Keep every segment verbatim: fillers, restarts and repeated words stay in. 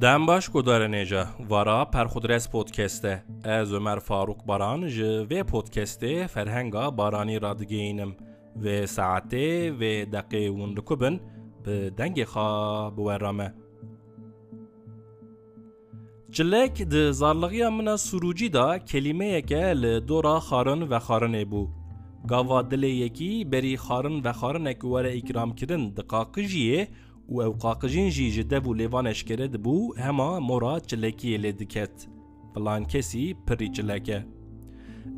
Dem baş guhdarên hêja, vara Perxudres Podcast e. Ez Ömer Faruk Baran ji vê podcastê ferhenga baranî radigihînim. Vê saetê, vê deqê hûn li ku bin, bi dengê xwe bi we re me. Çilek di zarlixiya min a Sûrûcî de kelîmeyeke li dora xarin vexarinê bû. Gava dilê yekî berî xarin vexarinek were îkramkirin diqaqijiyê û ew qaqijîn jî ji dev û lêvan eşkere dibû, hema mora çilekiyê lê diket. Filan kesî pirî çilek e.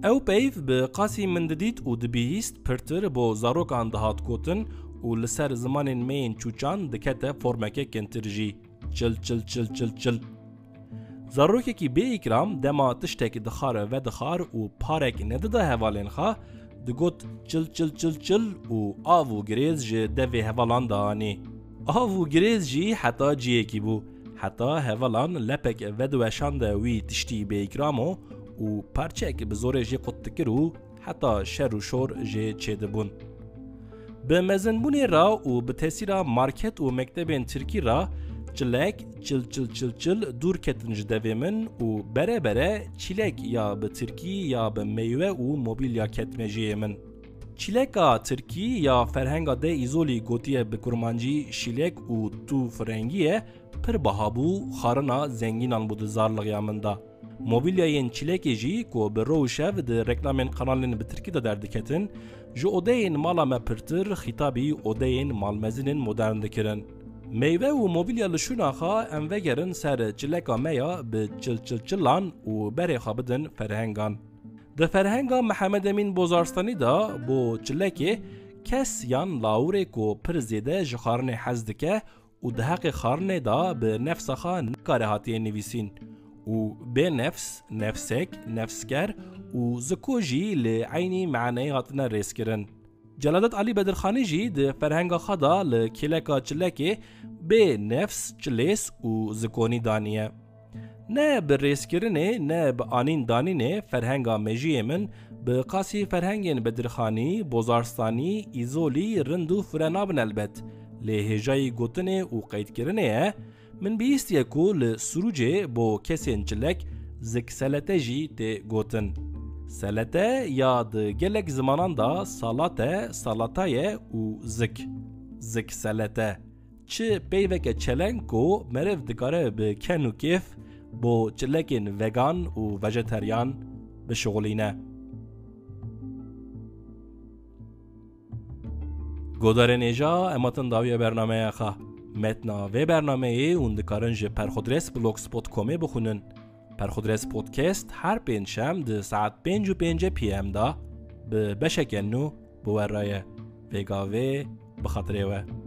Ew peyv bi qasî min didît û dibihîst pirtir bo zarokan dihat gotin û li ser zimanên me yên çûçan dikete formeke kintir jî. Çil, çil, çil, çil, çil. Zarokekî bê îkram dema tiştek dixar vedixar û parek nedida hevalên xwe, digot çil, çil, çil, çil û av û girêz ji devê hevalan dianî. Av û girêz jî heta ciyekî bû. Heta hevalan lepek vediweşande wî tiştî bêîkramo û parçek bi zorê jê qut dikir û heta şer û şor jê çêdibûn. Bi mezinbûnê re û bi tesîra market û mektebên tirkî re çilek çil çil çil çil dûr ketin ji devê min û bere bere çîlek ya bi tirkî ya bi meywe û mobilya ket mejiyê min. Çîleka tirkî ya ferhenga de Îzolî gotiye bi kurmancî şîlek û tûf rengî ye, pir biha bû, xarina zengînan bû di zarlixiya min de. Mobilyayên çîlekê jî ku bi ro û şev di reklamên kanalên bi tirkî de derdiketin, ji odeyên mala me pirtir xîtabî odeyên malmezinên modern dikirin. Meywe û mobilya li şûna xwe em vegerin ser çileka me ya bi çil çil çilan û berê xwe bidin ferhengan. Di ferhenga Mihemed Emîn Bozarstanî de bo çilekê kes yan lawirê ku pir zêde ji xwarinê hez dike û di heqê xwarinê de bi nefsa xwe nikare hatiye nivîsîn û bê nefs, nefsek, nefsker û ziko jî li eynî maneyê hatine rêzkirin. Celadet Alî Bedirxanî jî di ferhenga xwe de li kêleka çilekê bê nefs, çilês û zikonî daniye. Ne bi rêzkirinê, ne bi anîn danînê ferhenga mejiyê min bi qasî ferhengên Bedirxanî, Bozarstanî, Îzolî rind û fire nabin elbet. Lê hêjayî gotinê û qeydkirinê ye, min bihîstiye ku li Sûrûcê bo kesên çilek zikselete jî tê gotin. Selete ya di gelek zimanan de salate, salata ye û zik. Zikselete. Çi peyveke çeleng ku meriv dikare bi ken û kêf bo çilekên vegan û vejeteryan bişixulîne. Godarên êja, em hatin dawiya bernameya xwe. Metna vê bernameyê hûn dikarin ji perxudres blogspot komê bixwînin. Perxudres Podcast her pêncşem di saet pênc û pênc P M de bi beşeke nû bi we re ye. Vê gavê bi xatirê we.